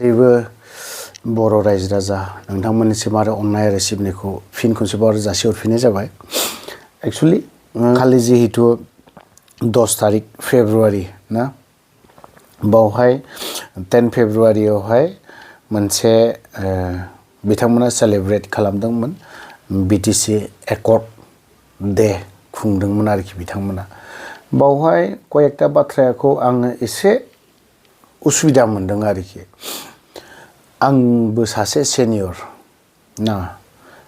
जेबो बर' रायजो राजा नोंथांमोननिसिम आरो अननाय आरो सिबिनायखौ फिन खनसेबाव आरो जासिहरफिननाय जाबाय। एक्चुअली खालि जिहेतु 10 तारिख फेब्रुवारि ना बावहाय 10 फेब्रुवारियावहाय मोनसे बिथांमोना सेलिब्रेट खालामदोंमोन बिटिसि एकर्ड डे खुंदोंमोन आरोखि बिथांमोना। बावहाय कयेकटा बाथ्राखौ आङो एसे उसुबिदा मोनदों आरोखि। आंबो सासे सेनियर ना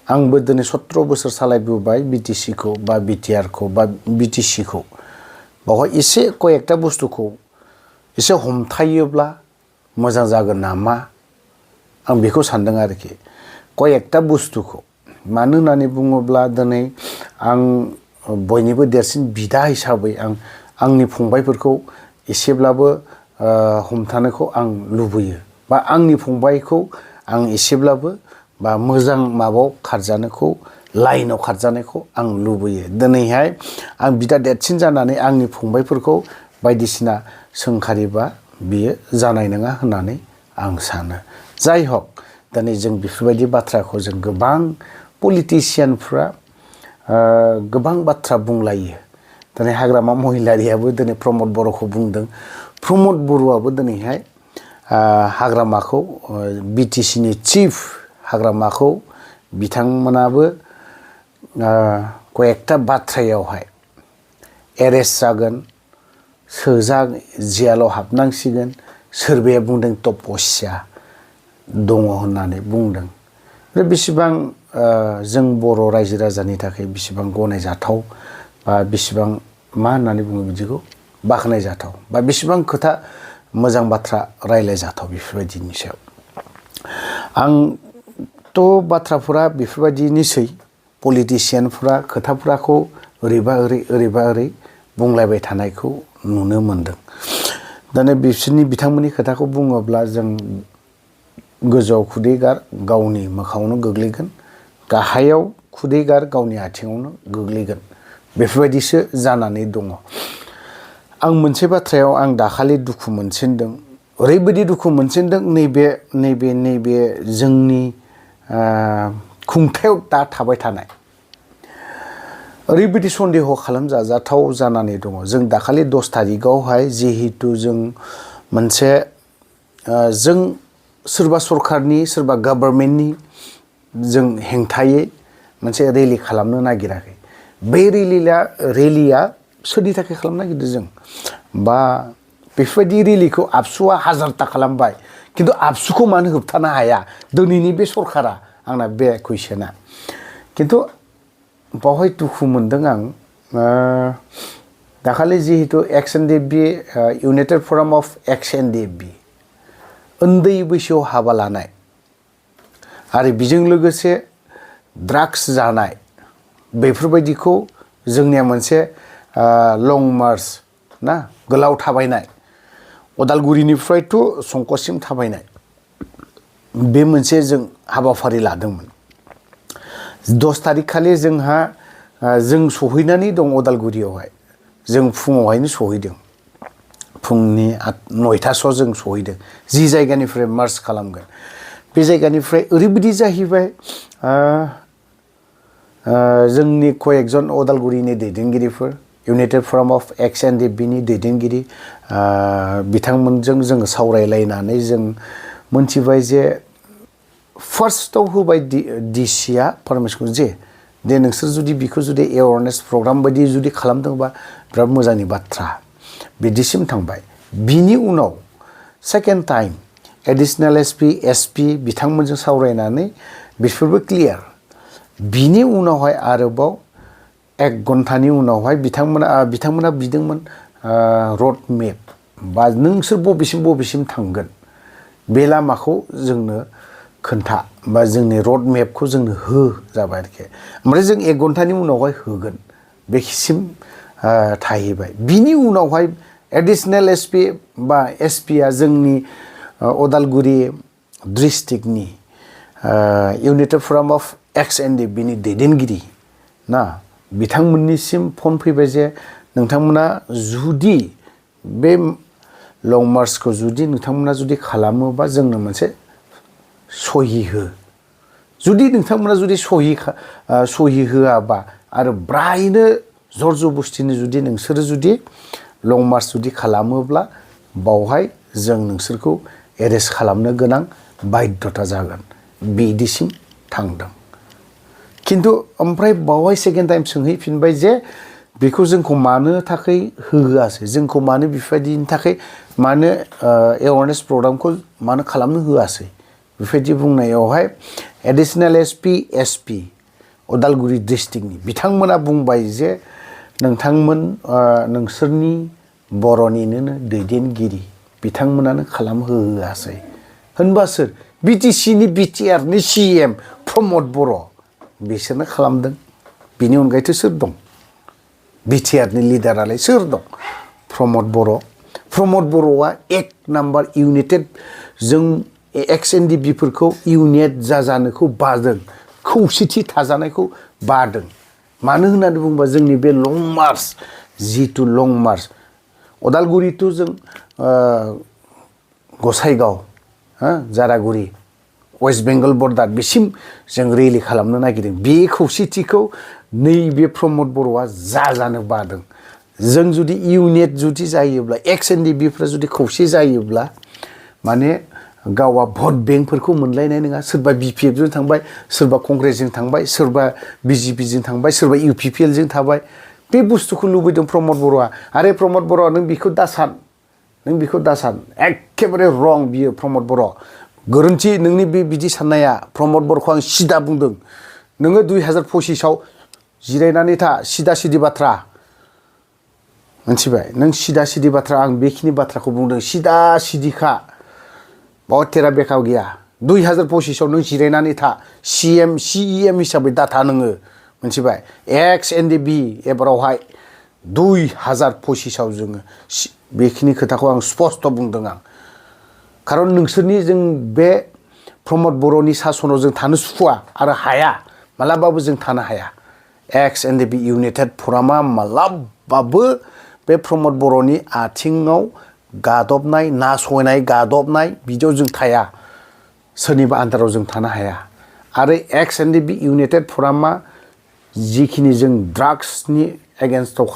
आंबो दिनै 17 बोसोर सालायबोबाय बिटिसिखौ बा बिटिआरखौ बा बिटिसिखौ। बावहाय एसे कयेकटा बुस्थुखौ एसे हमथायोब्ला मोजां जागोन नामा आं बेखौ सानदों आरोखि। कयेकटा बुस्थुखौ मानो होननानै बुङोब्ला दिनै आं बयनिबो देरसिन बिदा हिसाबै आंनि फंबायफोरखौ एसेब्लाबो हमथानायखौ आं लुबैयो बा आंनि फंबायखौ आं एसेब्लाबो बा मोजां माबायाव खारजानायखौ लाइनाव खारजानायखौ आं लुबैयो। दिनैहाय आं बिदा देरसिन जानानै आंनि फंबायफोरखौ बायदिसिना सोंखारिबा बियो जानाय नङा होननानै आं सानो। जाय हक दिनै जों बेफोरबायदि बाथ्राखौ जों गोबां पलिटिसियानफ्रा गोबां बाथ्रा बुंलायो। दिनै हाग्रामा महिलारियाबो दिनै प्रमद बर'खौ बुंदों। प्रमद बर'आबो दिनैहाय हाग्रामाखौ बिटिसिनि चिफ हाग्रामाखौ बिथांमोनाबो कयेकटा बाथ्रायावहाय एरेस्ट जागोन जेलाव हाबनांसिगोन सोरबाया बुंदों तपस्या दङ होननानै बुंदों। बेसेबां जों बर' रायजो राजानि थाखाय बेसेबां गनायजाथाव बा बेसेबां मा होननानै बुङो बिदिखौ बाख्नायजाथाव बा बेसेबां खोथा मोजां बाथ्रा रायलायजाथाव बेफोरबायदिनि सायाव। आंथ' बाथ्राफोरा बेफोरबायदिनोसै पलिटिसियानफ्रा खोथाफोरखौ ओरैबा ओरै बुंलायबाय थानायखौ नुनो मोनदों। दाने बिथांमोननि खोथाखौ बुङोब्ला जों गोजौआव खुदै गार गावनि मोखाङावनो गोग्लैगोन, गाहायाव खुदै गार गावनि आथिङावनो गोग्लैगोन बेफोरबायदिसो जानानै दङ। आं मोनसे बाथ्रायाव आं दाखालि दुखु मोनसिनदों, ओरैबायदि दुखु मोनसिनदों नैबे जोंनि खुंथायाव दा थाबाय थानाय ओरैबायदि सन्देह खालामजाथाव जानानै दङ। जों दाखालि 10 तारिखआवहाय जिहेतु जों मोनसे जों सोरबा सरकारनि सोरबा गभर्नमेन्टनि जों हेंथायै मोनसे रेलि खालामनो नागिराखै। बे रेलिया सोरनि थाखाय खालामनो नागिरदों जों बा बेफोरबायदि रेलिखौ आबसुआ 1000ता खालामबाय खिन्थु आबसुखौ मानो होबथानो हाया दिनैनि बे सरकारा आंना बे कुइसना। खिन्थु बावहाय दुखु मोनदों आं दाखालि जिहेतु ndfb United forum of ndfb उन्दै बैसोआव हाबा लानाय आरो बेजों लोगोसे ड्राग्स जानाय बेफोरबायदिखौ जोंनिया मोनसे लं मार्च ना गोलाव थाबायनाय उदालगुरिनिफ्रायथ' संकससिम थाबायनाय बे मोनसे जों हाबाफारि लादोंमोन। 10 तारिख खालि जोंहा जों सहैनानै दं उदालगुरियावहाय। जों फुङावहायनो सहैदों, फुंनि 9टासोआव जों सहैदों जि जायगानिफ्राय मार्च खालामगोन। बे जायगानिफ्राय ओरैबायदि जाहैबाय जोंनि कयेकजन उदालगुरिनि दैदेनगिरिफोर इउनाइटेड फराम अफ ndfbनि दैदेनगिरि बिथांमोनजों जोङो सावरायलायनानै जों मोनथिबाय जे फार्स्टआव होबाय डिसिआ पारमिसनखौ जे नोंसोर जुदि बेखौ जुदि एवारनेस प्रग्राम बायदि जुदि खालामदोंबा बिराद मोजांनि बाथ्रा बिदिसिम थांबाय। बिनि उनाव सेकेन्ड टाइम एडिशनेल एसपि बिथांमोनजों सावरायनानै बिसोरबो क्लियार। बिनि उनावहाय आरोबाव 1 घन्टानि उनावहाय बिथांमोना बिदोंमोन रड मेप बा नोंसोर बबेसिम थांगोन बे लामाखौ जोंनो खोन्था बा जोंनि रड मेपखौ जोंनो हो जाबाय आरोखि। ओमफ्राय जों 1 घन्टानि उनावहाय होगोन बेसिम थाहैबाय। बिनि उनावहाय एडिशनेल एसपि बा एसपिआ जोंनि उदालगुरि डिस्ट्रिक्टनि इउनाइटेड फराम अफ ndfbनि दैदेनगिरि ना बिथांमोननिसिम फन फैबाय जे नोंथांमोना जुदि बे लं मार्चखौ जुदि नोंथांमोना जुदि खालामोबा जोंनो मोनसे सहि हो जुदि नोंथांमोना जुदि सहि होआबा आरो ब्रायनो जर जबस्तिनो जुदि नोंसोरो जुदि लं मार्च जुदि खालामोब्ला बावहाय जों नोंसोरखौ एरेस्ट खालामनो गोनां बाध्यता जागोन बिदिसिम थांदों किन्तु ओमफ्राय बावहाय सेकेन्ड टाइम सोंहैफिनबाय जे बेखौ जोंखौ मानो थाखाय होआसै जोंखौ मानो बेफोरबायदिनि थाखाय मानो एवारनेस प्रग्रामखौ मानो खालामनो होआसै बेफोरबायदि बुंनायावहाय एडिशनेल एसपी उदालगुरि डिस्ट्रिक्टनि बिथांमोना बुंबाय जे नोंसोरनि बर'निनो दैदेनगिरि बिथांमोनानो खालामहोआसै होनबा सोर बिटिसिनि बिटिआरनि सीएम प्रमद बर' बिसोरनो खालामदों बिनि अनगायैथ' सोर दं बिटिआरनि लिडारालाय सोर दं प्रमद बर'आ 1 नाम्बार इउनाइटेड जों एक्स-एनडिबिफोरखौ इउनाइट जाजानोखौ बादों खौसेथि थाजानायखौ बादों मानो होननानै बुङोबा जोंनि बे लं मार्च जितु लं मार्च उदालगुरि टु जों गसाइगाव जारागुरि वेस्ट बेंगल बर्डार बिसिम जों रेलि खालामनो नागिरदों बे खौसेथिखौ नैबे प्रमद बर'आ जाजानो बादों जों जुदि इउनाइट जुदि जायोब्ला एक्स-एनडिबिफ्रा जुदि खौसे जायोब्ला माने गावा भट बेंकफोरखौ मोनलायनाय नङा सोरबा बिपिएफजों थांबाय सोरबा कंग्रेसजों थांबाय सोरबा बिजेपिजों थांबाय सोरबा इउपिपिएलजों थाबाय बे बुस्थुखौ लुबैदों प्रमद बर'आ आरे प्रमद बर'आ नों बेखौ दासान एखेबारे रं बियो प्रमद बर' गोरोन्थि नोंनि बे बिदि साननाया प्रमद बर'खौ आं सिदा बुंदों नोङो 2025आव जिरायनानै था सिदा सिदि बाथ्रा मोनथिबाय नों सिदा सिदि बाथ्रा आं बेखिनि बाथ्राखौ बुंदों सिदा सिदिखा बहुत तेरा बेखाव गैया 2025आव नों जिरायनानै था सीएम हिसाबै दाथा नोङो मोनथिबाय एक्स-एनडिबि एबारावहाय 2025आव जोङो बेखिनि खोथाखौ आं स्पष्ट बुंदों आं खारन नोंसोरनि जों बे प्रमद बर'नि सासनाव जों थानो सुखुवा आरो हाया मालाबाबो जों थानो हाया एक्स-एनडिबि इउनाइटेड फरामा मालाबाबो बे प्रमद बर'नि आथिङाव गादबनाय नासयनाय गादबनाय बिदियाव जों थाया सोरनिबा आन्दाराव जों थानो हाया आरो एक्स-एनडिबि इउनाइटेड फरामा जिखिनि जों ड्राग्सनि एगेन्स्टआव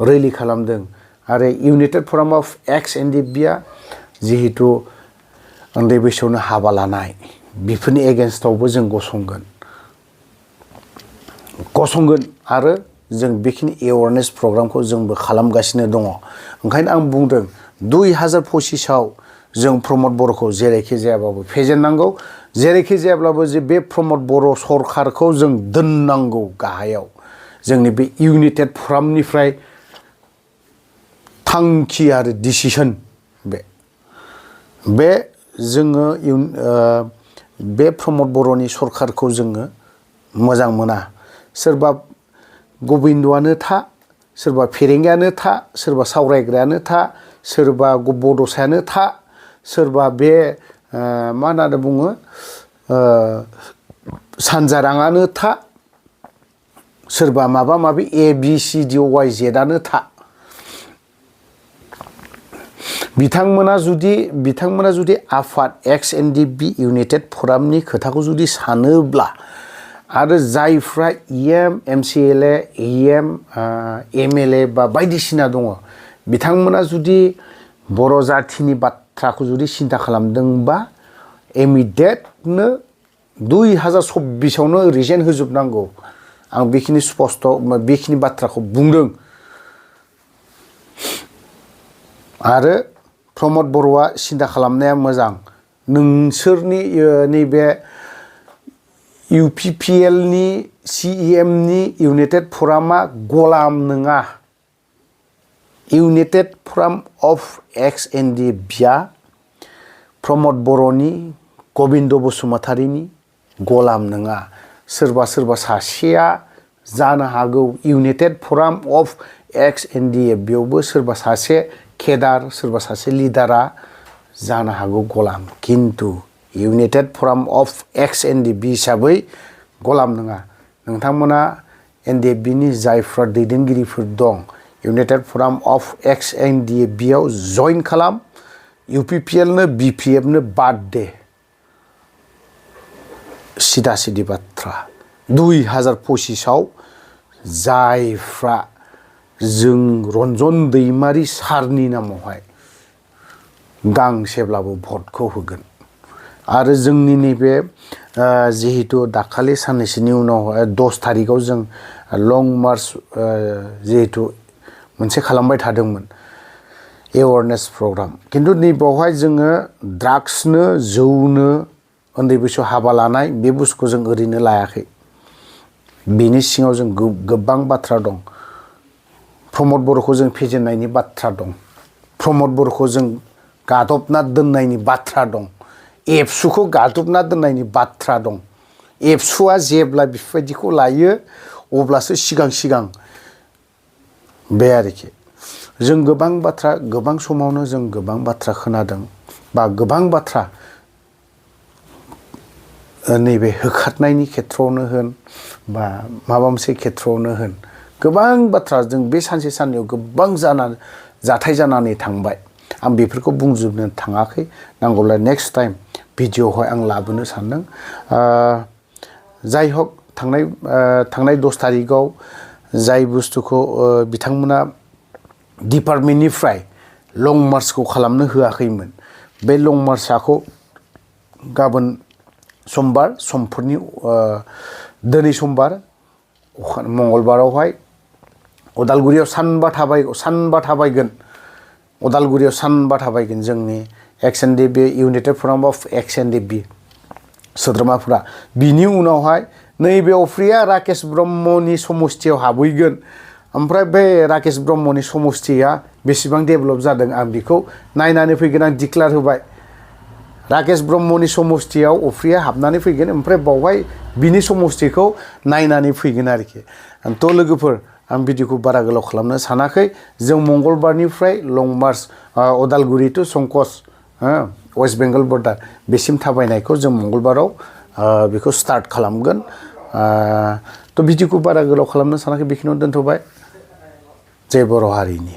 रेलि खालामदों आरो इउनाइटेड फराम अफ एक्स-एनडिबिआ जिहेतु उन्दै बैसोआवनो हाबा लानाय बेफोरनि एगेन्स्टआवबो जों गसंगोन आरो जों बेखिनि एवारनेस प्रग्रामखौ जोंबो खालामगासिनो दङ ओंखायनो आं बुंदों 2025आव जों प्रमद बर'खौ जेरैखि जायाबाबो फेजेननांगौ जेरैखि जायाब्लाबो जे बे प्रमद बर' सरकारखौ जों दोननांगौ गाहायाव जोंनि बे इउनाइटेड फरामनिफ्राय थांखि आरो डिसिसन बे जोङो बे प्रमद बर'नि सरकारखौ जोङो मोजां मोना सोरबा गबिन्दआनो था सोरबा फेरेंगायानो था सोरबा सावरायग्रायानो था सोरबा बड'सायानो था सोरबा बे मा होननानै बुङो सानजाराङानो था सोरबा माबा माबि ABCDYZआनो था बिथांमोना जुदि आफाद एक्स-एनडिबि इउनाइटेड फरामनि खोथाखौ जुदि सानोब्ला आरो जायफ्रा EM MCLA EM MLA बा बायदिसिना दङ बिथांमोना जुदि बर' जाथिनि बाथ्राखौ जुदि सिन्था खालामदोंबा इमिडियेटनो 2026आवनो रिजाइन होजोबनांगौ आं बेखिनि स्पष्ट बेखिनि बाथ्राखौ बुंदों आरो प्रमद बर'आ सिन्था खालामनाया मोजां नोंसोरनि नैबे इउपिपिएलनि CEMनि इउनाइटेड फरामा गलाम नङा इउनाइटेड फराम अफ एक्स-एनडिबिआ प्रमद बर'नि गबिन्द बसुमतारीनि गलाम नङा सोरबा सासेया जानो हागौ इउनाइटेड फराम अफ एक्स-एनडिबिआवबो सोरबा सासे केडार सोरबा सासे लिडारा जानो हागौ गलाम किन्तु इउनाइटेड फराम अफ एक्स-एनडिबि हिसाबै गलाम नङा नोंथांमोना एनडिएफबिनि जायफ्रा दैदेनगिरिफोर दं united forum of ex N D F B आव जइन खालाम UPPL नो BPF नो बाद दे सिदा सिदि बाथ्रा 2025 आव जायफ्रा जों रन्जन दैमारि सारनि नामावहाय गांसेब्लाबो भटखौ होगोन आरो जोंनि नैबे जिहेतु दाखालि साननैसोनि उनाव 10 तारिखआव जों लं मार्च जिहेतु मोनसे खालामबाय थादोंमोन एवारनेस प्रग्राम किन्तु नैबावहाय जोङो ड्राग्सनो जौनो उन्दै बैसोआव हाबा लानाय बे बुस्थुखौ जों ओरैनो लायाखै बेनि सिङाव जों गोबां बाथ्रा दं प्रमद बर'खौ जों फेजेननायनि बाथ्रा दं प्रमद बर'खौ जों गादबना दोननायनि बाथ्रा दं एबसुखौ गादबना दोननायनि बाथ्रा दं एबसुआ जेब्ला बेफोरबायदिखौ लायो अब्लासो सिगां बे आरोखि जों गोबां बाथ्रा गोबां समावनो जों गोबां बाथ्रा खोनादों बा गोबां बाथ्रा नैबे होखारनायनि खेथ्रआवनो होन बा माबा मोनसे खेथ्रआवनो होन गोबां बाथ्रा जों बे सानसे साननैयाव गोबां जाथाय जानानै थांबाय आं बेफोरखौ बुंजोबनो थाङाखै नांगौब्ला नेक्स्ट टाइम भिडिअ'आवहाय आं लाबोनो सानदों जाय हक थांनाय 10 तारिखआव जाय बुस्थुखौ बिथांमोना डिपार्टमेन्टनिफ्राय लं मार्चखौ खालामनो होआखैमोन बे लं मार्चखौ गाबोन समबार समफोरनि दिनै समबार मंगलबारावहाय उदालगुरियाव सानबा थाबायगोन उदालगुरियाव सानबा थाबायगोन जोंनि XNDB United forum of XNDB सोद्रोमाफोरा बिनि उनावहाय नैबे अफ्रिया राकेश ब्रह्मनि समस्थियाव हाबहैगोन ओमफ्राय बे राकेश ब्रह्मनि समस्थिया बेसेबां डेभेलप जादों आं बेखौ नायनानै फैगोन आं डिक्लेयार होबाय राकेश ब्रह्मनि समस्थियाव अफ्रिया हाबनानै फैगोन ओमफ्राय बावहाय बिनि समस्थिखौ नायनानै फैगोन आरोखि थ' लोगोफोर आं भिडिअखौ बारा गोलाव खालामनो सानाखै जों मंगलबारनिफ्राय long march Udalguri to Sankosh West Bengal border बेसिम थाबायनायखौ जों मंगलबाराव बेखौ स्टार्ट खालामगोन थ' भिडिअखौ बारा गोलाव खालामनो सानाखै बेखिनियाव दोनथ'बाय जय बर' हारिनि